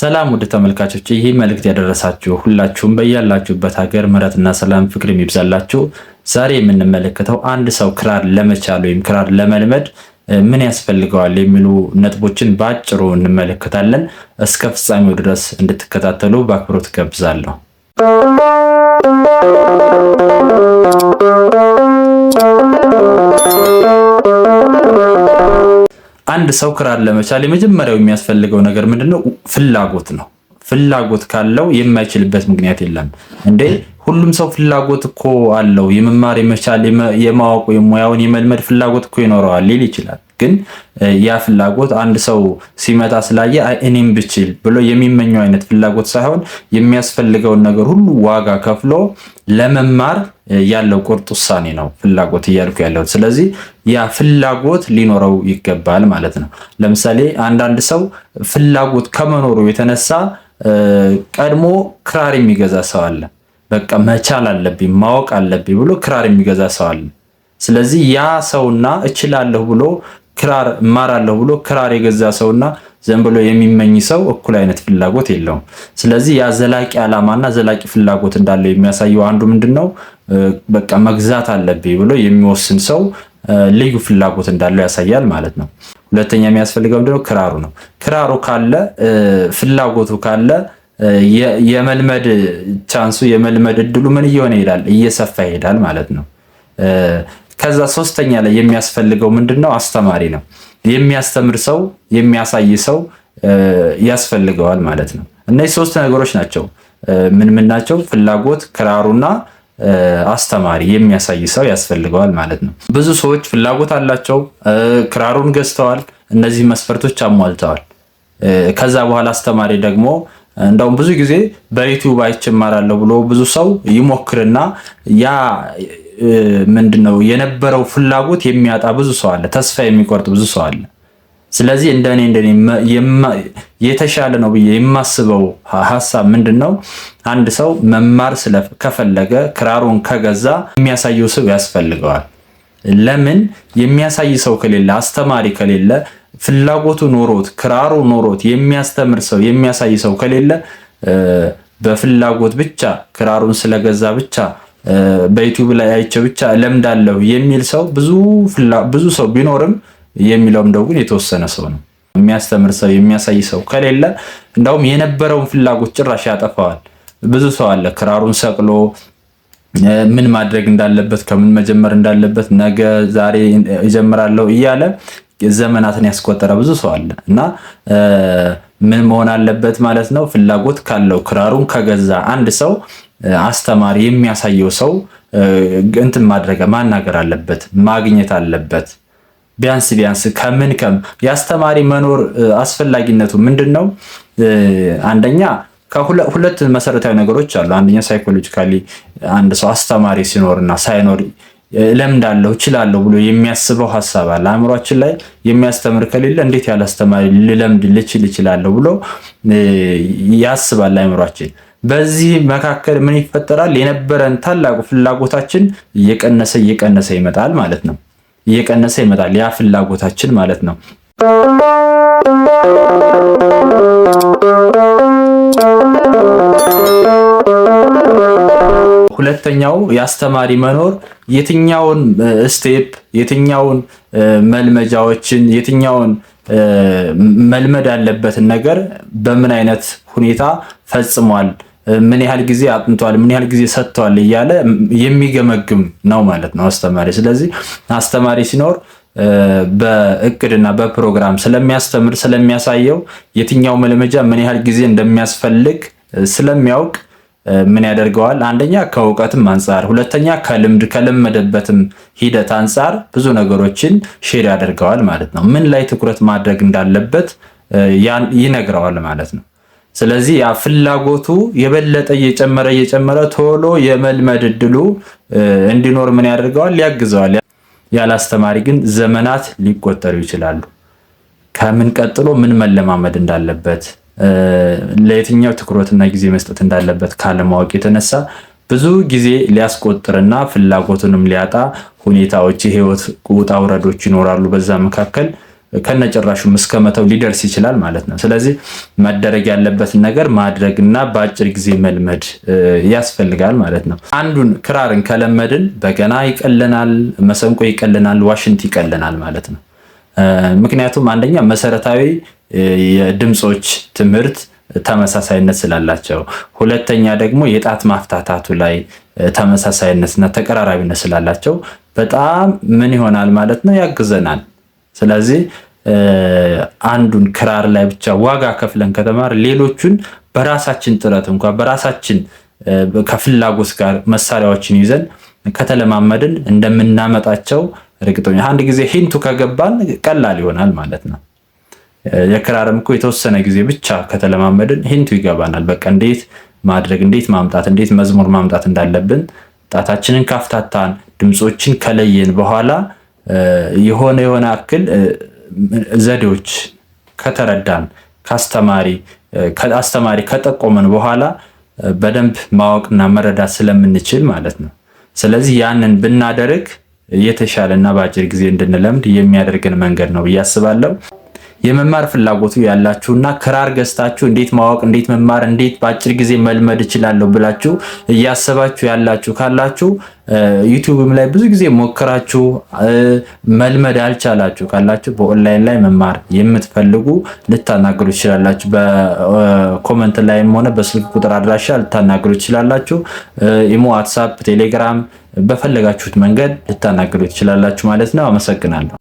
ሰላም ውድ ተመልካቾች፣ ይህ መልእክት ያደረሳችሁ ሁላችሁም በያላችሁበት ሀገር ምሕረትና ሰላም ፍቅር የሚብዛላችሁ። ዛሬ የምንመለከተው አንድ ሰው ክራር ለመቻል ወይም ክራር ለመልመድ ምን ያስፈልገዋል የሚሉ ነጥቦችን በአጭሩ እንመለከታለን። እስከ ፍጻሜው ድረስ እንድትከታተሉ በአክብሮት ጋብዛለሁ። አንድ ሰው ክራር ለመቻል የመጀመሪያው የሚያስፈልገው ነገር ምንድነው? ፍላጎት ነው። ፍላጎት ካለው የማይችልበት ምክንያት የለም። እንዴ ሁሉም ሰው ፍላጎት እኮ አለው፣ የመማር የመቻል የማወቅ ሙያውን የመልመድ ፍላጎት እኮ ይኖረዋል ሊል ይችላል። ግን ያ ፍላጎት አንድ ሰው ሲመጣ ስላየ እኔም ብችል ብሎ የሚመኘው አይነት ፍላጎት ሳይሆን የሚያስፈልገውን ነገር ሁሉ ዋጋ ከፍሎ ለመማር ያለው ቁርጥ ውሳኔ ነው ፍላጎት እያልኩ ያለሁት። ስለዚህ ያ ፍላጎት ሊኖረው ይገባል ማለት ነው። ለምሳሌ አንዳንድ ሰው ፍላጎት ከመኖሩ የተነሳ ቀድሞ ክራር የሚገዛ ሰው አለ። በቃ መቻል አለብኝ ማወቅ አለብኝ ብሎ ክራር የሚገዛ ሰው አለ። ስለዚህ ያ ሰውና እችላለሁ ብሎ ክራር እማራለሁ ብሎ ክራር የገዛ ሰውና ዝም ብሎ የሚመኝ ሰው እኩል አይነት ፍላጎት የለውም። ስለዚህ ያ ዘላቂ ዓላማና ዘላቂ ፍላጎት እንዳለው የሚያሳየው አንዱ ምንድን ነው? በቃ መግዛት አለብኝ ብሎ የሚወስን ሰው ልዩ ፍላጎት እንዳለው ያሳያል ማለት ነው። ሁለተኛ የሚያስፈልገው ምንድነው? ክራሩ ነው። ክራሩ ካለ፣ ፍላጎቱ ካለ የመልመድ chance ኡ የመልመድ እድሉ ምን እየሆነ ይሄዳል? እየሰፋ ይሄዳል ማለት ነው። ከዛ ሶስተኛ ላይ የሚያስፈልገው ምንድነው? አስተማሪ ነው። የሚያስተምር ሰው፣ የሚያሳይ ሰው ያስፈልገዋል ማለት ነው። እነዚህ ሶስት ነገሮች ናቸው። ምን ምን ናቸው? ፍላጎት፣ ክራሩና አስተማሪ፣ የሚያሳይ ሰው ያስፈልገዋል ማለት ነው። ብዙ ሰዎች ፍላጎት አላቸው፣ ክራሩን ገዝተዋል፣ እነዚህ መስፈርቶች አሟልተዋል። ከዛ በኋላ አስተማሪ ደግሞ እንደውም ብዙ ጊዜ በዩቲዩብ አይቼ እማራለሁ ብሎ ብዙ ሰው ይሞክርና ያ ምንድነው የነበረው ፍላጎት የሚያጣ ብዙ ሰው አለ። ተስፋ የሚቆርጥ ብዙ ሰው አለ። ስለዚህ እንደኔ የተሻለ ነው ብዬ የማስበው ሀሳብ ምንድነው፣ አንድ ሰው መማር ከፈለገ ክራሩን ከገዛ የሚያሳየው ሰው ያስፈልገዋል። ለምን የሚያሳይ ሰው ከሌለ፣ አስተማሪ ከሌለ፣ ፍላጎቱ ኖሮት ክራሩ ኖሮት የሚያስተምር ሰው የሚያሳይ ሰው ከሌለ በፍላጎት ብቻ ክራሩን ስለገዛ ብቻ በዩቲዩብ ላይ አይቼ ብቻ ለምዳለሁ የሚል ሰው ብዙ ሰው ቢኖርም የሚለውም ግን የተወሰነ ሰው ነው። የሚያስተምር ሰው የሚያሳይ ሰው ከሌለ እንደውም የነበረውን ፍላጎት ጭራሽ ያጠፋዋል። ብዙ ሰው አለ ክራሩን ሰቅሎ ምን ማድረግ እንዳለበት ከምን መጀመር እንዳለበት ነገ ዛሬ እጀምራለሁ እያለ ዘመናትን ያስቆጠረ ብዙ ሰው አለ እና ምን መሆን አለበት ማለት ነው? ፍላጎት ካለው ክራሩን ከገዛ አንድ ሰው አስተማሪ የሚያሳየው ሰው እንትን ማድረግ ማናገር አለበት፣ ማግኘት አለበት። ቢያንስ ቢያንስ ከምን ከም የአስተማሪ መኖር አስፈላጊነቱ ምንድን ነው? አንደኛ ከሁለት መሰረታዊ ነገሮች አሉ። አንደኛ psychologically አንድ ሰው አስተማሪ ሲኖርና ሳይኖር እለምዳለሁ እችላለሁ ብሎ የሚያስበው ሀሳብ አለ አእምሯችን ላይ። የሚያስተምር ከሌለ እንዴት ያለ አስተማሪ ልለምድ ልችል እችላለሁ ብሎ ያስባል አእምሯችን። በዚህ መካከል ምን ይፈጠራል? የነበረን ታላቁ ፍላጎታችን እየቀነሰ እየቀነሰ ይመጣል ማለት ነው። እየቀነሰ ይመጣል ያ ፍላጎታችን ማለት ነው። ሁለተኛው የአስተማሪ መኖር የትኛውን step፣ የትኛውን መልመጃዎችን፣ የትኛውን መልመድ ያለበትን ነገር በምን አይነት ሁኔታ ፈጽሟል፣ ምን ያህል ጊዜ አጥንቷል፣ ምን ያህል ጊዜ ሰጥቷል እያለ የሚገመግም ነው ማለት ነው አስተማሪ። ስለዚህ አስተማሪ ሲኖር በእቅድና በፕሮግራም ስለሚያስተምር ስለሚያሳየው የትኛው መልመጃ ምን ያህል ጊዜ እንደሚያስፈልግ ስለሚያውቅ ምን ያደርገዋል? አንደኛ ከእውቀትም አንጻር፣ ሁለተኛ ከልምድ ከለመደበትም ሂደት አንጻር ብዙ ነገሮችን share ያደርገዋል ማለት ነው። ምን ላይ ትኩረት ማድረግ እንዳለበት ይነግረዋል ማለት ነው። ስለዚህ ያ ፍላጎቱ የበለጠ እየጨመረ እየጨመረ ቶሎ የመልመድ እድሉ እንዲኖር ምን ያደርገዋል? ያግዘዋል። ያለ አስተማሪ ግን ዘመናት ሊቆጠሩ ይችላሉ። ከምን ቀጥሎ ምን መለማመድ እንዳለበት፣ ለየትኛው ትኩረትና ጊዜ መስጠት እንዳለበት ካለማወቅ የተነሳ ብዙ ጊዜ ሊያስቆጥርና ፍላጎቱንም ሊያጣ ሁኔታዎች፣ የህይወት ውጣ ውረዶች ይኖራሉ። በዛ መካከል ከነጭራሹም እስከ መተው ሊደርስ ይችላል ማለት ነው። ስለዚህ መደረግ ያለበትን ነገር ማድረግና በአጭር ጊዜ መልመድ ያስፈልጋል ማለት ነው። አንዱን ክራርን ከለመድን በገና ይቀለናል፣ መሰንቆ ይቀለናል፣ ዋሽንት ይቀለናል ማለት ነው። ምክንያቱም አንደኛ መሰረታዊ የድምፆች ትምህርት ተመሳሳይነት ስላላቸው፣ ሁለተኛ ደግሞ የጣት ማፍታታቱ ላይ ተመሳሳይነትና ተቀራራቢነት ስላላቸው በጣም ምን ይሆናል ማለት ነው፣ ያግዘናል። ስለዚህ አንዱን ክራር ላይ ብቻ ዋጋ ከፍለን ከተማር ሌሎቹን በራሳችን ጥረት እንኳ በራሳችን ከፍላጎት ጋር መሳሪያዎችን ይዘን ከተለማመድን እንደምናመጣቸው እርግጠኛ፣ አንድ ጊዜ hint ኡ ከገባን ቀላል ይሆናል ማለት ነው። የክራርም እኮ የተወሰነ ጊዜ ብቻ ከተለማመድን hint ኡ ይገባናል። በቃ እንዴት ማድረግ፣ እንዴት ማምጣት፣ እንዴት መዝሙር ማምጣት እንዳለብን ጣታችንን ካፍታታን፣ ድምፆችን ከለየን በኋላ የሆነ የሆነ አክል ዘዴዎች ከተረዳን፣ ከአስተማሪ ከጠቆመን በኋላ በደንብ ማወቅና መረዳት ስለምንችል ማለት ነው። ስለዚህ ያንን ብናደርግ የተሻለ እና በአጭር ጊዜ እንድንለምድ የሚያደርገን መንገድ ነው ብዬ አስባለሁ። የመማር ፍላጎቱ ያላችሁና ክራር ገዝታችሁ እንዴት ማወቅ፣ እንዴት መማር፣ እንዴት በአጭር ጊዜ መልመድ እችላለሁ ብላችሁ እያሰባችሁ ያላችሁ ካላችሁ፣ ዩቲዩብም ላይ ብዙ ጊዜ ሞክራችሁ መልመድ ያልቻላችሁ ካላችሁ፣ በኦንላይን ላይ መማር የምትፈልጉ ልታናግሩ ትችላላችሁ። በ comment ላይም ሆነ በስልክ ቁጥር አድራሻ ልታናግሩ ትችላላችሁ። ኢሞ፣ ዋትሳፕ፣ ቴሌግራም በፈለጋችሁት መንገድ ልታናግሩ ትችላላችሁ ማለት ነው። አመሰግናለሁ።